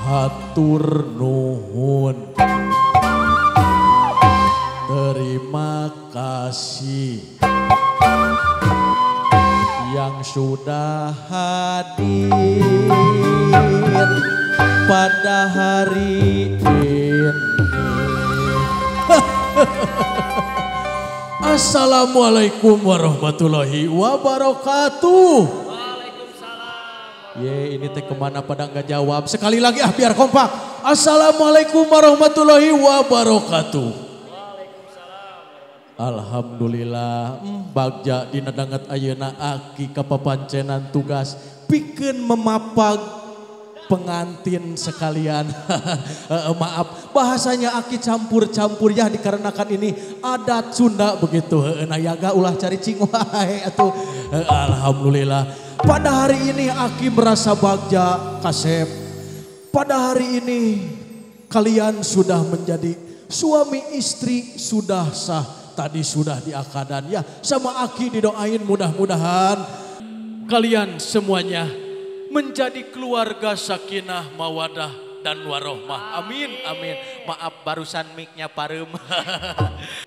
Hatur nuhun. Terima kasih yang sudah hadir pada hari ini. Assalamualaikum warahmatullahi wabarakatuh. Waalaikumsalam. Ye, ini teh kemana pada nggak jawab. Sekali lagi ah biar kompak. Assalamualaikum warahmatullahi wabarakatuh. Waalaikumsalam. Alhamdulillah, bagja dina danget ayeuna aki kapapancenan tugas pikeun memapag pengantin sekalian. Maaf, bahasanya aki campur-campur ya dikarenakan ini adat Sunda begitu. Nah yaga ulah cari cing wae atuh. Alhamdulillah. Pada hari ini aki merasa bagja kasep. Pada hari ini kalian sudah menjadi suami istri, sudah sah. Tadi sudah diakadan ya. Sama aki didoain mudah-mudahan kalian semuanya menjadi keluarga sakinah, mawadah, dan warohmah. Amin, amin. Maaf barusan mic-nya parem.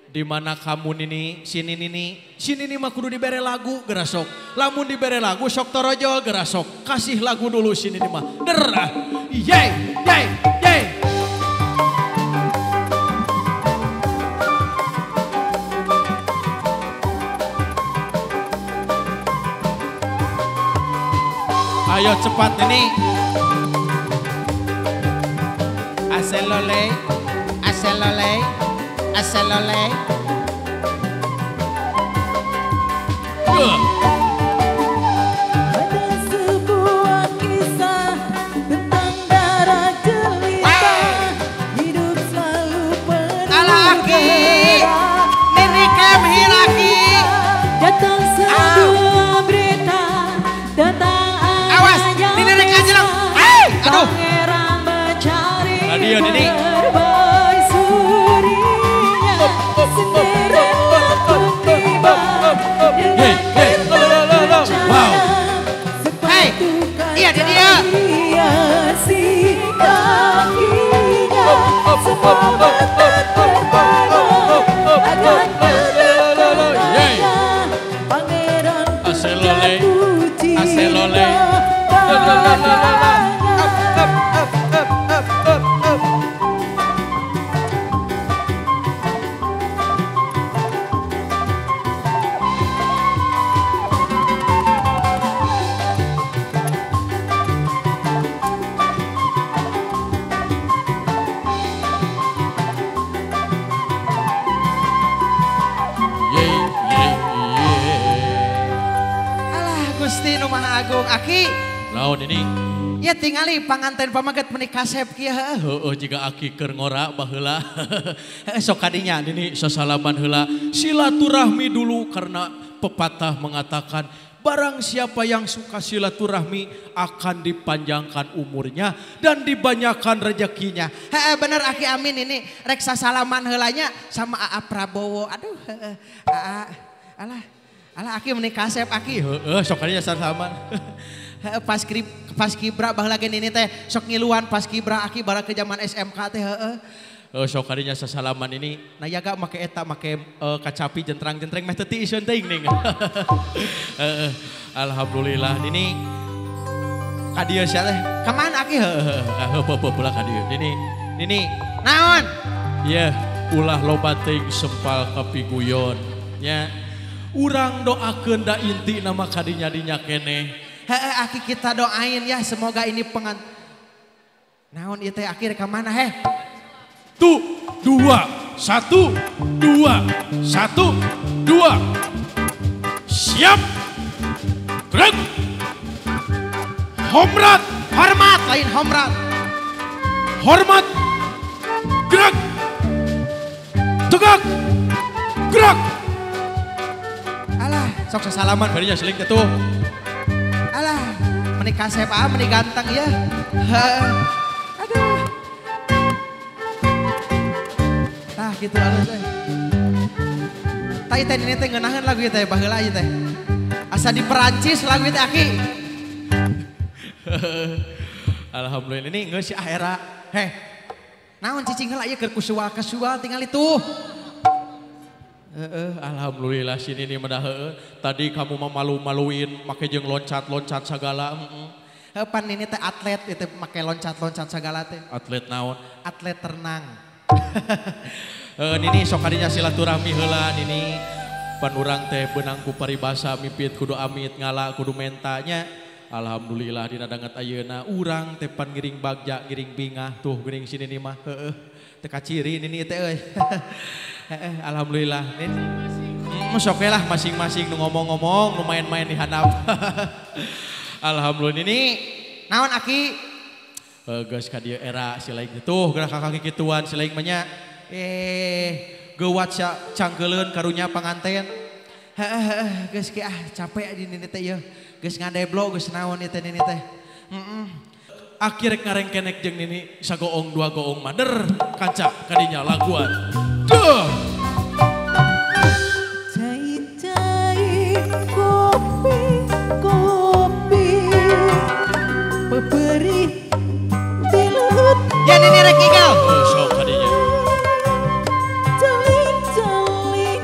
Di mana kamu nini, sini nini, sini nini mah kudu dibere lagu gerasok. Lamun dibere lagu sok torojol gerasok. Kasih lagu dulu sini nini mah. Derah. Yeay, yeay, yeay. Ayo cepat ini. Aselole, aselole, aselole. Ada sebuah kisah tentang darah jelita, hidup selalu penuh gerak. Nini kemhi lagi. Datang sebuah berita tentang awas, Nini rek anjlok. Aduh. Pangeran mencari permaisurinya. Cinderella pun tiba dengan kereta kencana. Sepatu kaca hiasi kakinya. Semua mata terpana akan kedatangannya. Pangeran pun jatuh cinta. Gusti nu Maha Agung aki. Naon ini? Ya tingali panganten pamaget meuni kasep kieu heuh. Heueuh jiga aki keur ngora baheula. Sok kadinya nini sasalaman heula. Silaturahmi dulu karena pepatah mengatakan barang siapa yang suka silaturahmi akan dipanjangkan umurnya dan dibanyakan rezekinya. Heeh bener aki amin ini rek sasalaman heulanya sama Aa Prabowo. Aduh heeh. Aa alah. Alah aki meuni kasep aki. Heeh sok kadinya sasalaman. Heeh pas kibra baheula ge nini teh sok ngiluan pas kibra aki bara ke zaman SMK teh heeh. Sok kadinya sasalaman ini nah yaga make eta make kacapi jentrang-jentreng meh teu tiiseun teuing ning. Heeh. Alhamdulillah nini ka dieu sia teh. Ka mana aki heueuh heueuh pula ka dieu. Nini nini naon? Yeuh ulah loba teuing sempal kapiguyon nya. Urang doakeun da inti nama kadinya dinya keneh. Heeh aki kita doain ya semoga ini pengan naon ieu teh aki rek ka mana heh? 1, 2, 1, 2, 1, 2. Siap. Gerak. Hormat. Hormat lain homrat. Hormat. Gerak. Tegak. Gerak. Alah, sok sasalaman barinya seling tuh. Alah, meni kasep ah, meni ganteng ya. Aduh. Tah gitu alus teh. Tah teh ini teh ngeunaheun lagu ieu teh baheula ieu teh. Asa di Perancis lagu ieu teh aki. Alhamdulillah ini geus si era. Heh. Naon cicing heula ieu keur kusual-kesual tinggal itu. Heeh, alhamdulillah sini nih mah heeh. Tadi kamu mah malu-maluin make jeung loncat-loncat sagala heeh. Heuh pan ini teh atlet itu make loncat-loncat sagala teh. Atlet naon? Atlet renang. Heeh, nini sok kadinya silaturahmi heula nini. Pan urang teh beunang ku paribasa mipit kudu amit ngala kudu menta nya. Alhamdulillah dina danget ayeuna urang teh pan ngiring bagja ngiring bingah tuh geuning si nini mah heeh. Teu kaciri nini teh euy. Heeh, alhamdulillah. Sok lah masing-masing nu ngomong-ngomong, nu main-main di handap. Alhamdulillah ini naon aki? Geus ka dieu era si laing tuh geura ka kaki kituan si laing mah nya. Geuwat cangkeuleun karunya panganten. Heeh, geus ki ah capek di nini teh ieu. Geus ngadeblo geus naon ieu teh nini teh. Heeh. Aki rek ngarengkenek jeung nini sagoong dua goong mader kanca kadinya laguan. Duh. Cai-cai kopi-kopi peperih dilut. Ya nini rek igal. Sok kadinya. Celing-celing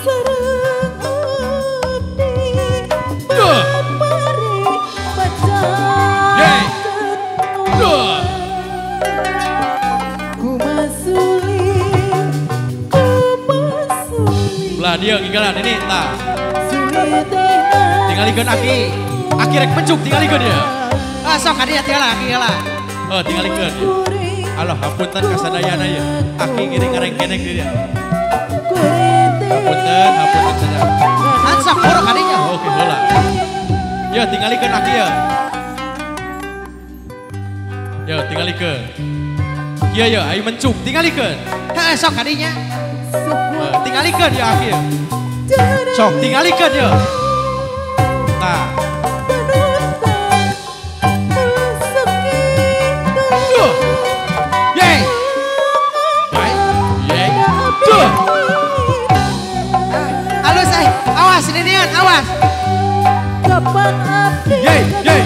sareng udi. Peperih pacar. Lah dia ngigalan ini tah. Tingalikeun aki. Aki rek mencuk tingalikeun dia. Ah sok ka dia tinggal aki heula. Oh tingalikeun dia. Alah hapunten ka sadayana ya. Aki ngiring ngarengkenek di dia. Hapunten, hapunten sadayana. Ah sok boro ka dinya. Oke heula. Ya tingalikeun aki ya. Ya tingalikeun. Iya ya ayo mencuk tingalikeun. Heeh sok ka dinya. Tingalikeun ya aki ya. Sok tingalikeun ya. Tah. Duh. Yeay. Yeay. Duh. Alus ay, awas ninian, awas. Kapan api Yeay, yeay,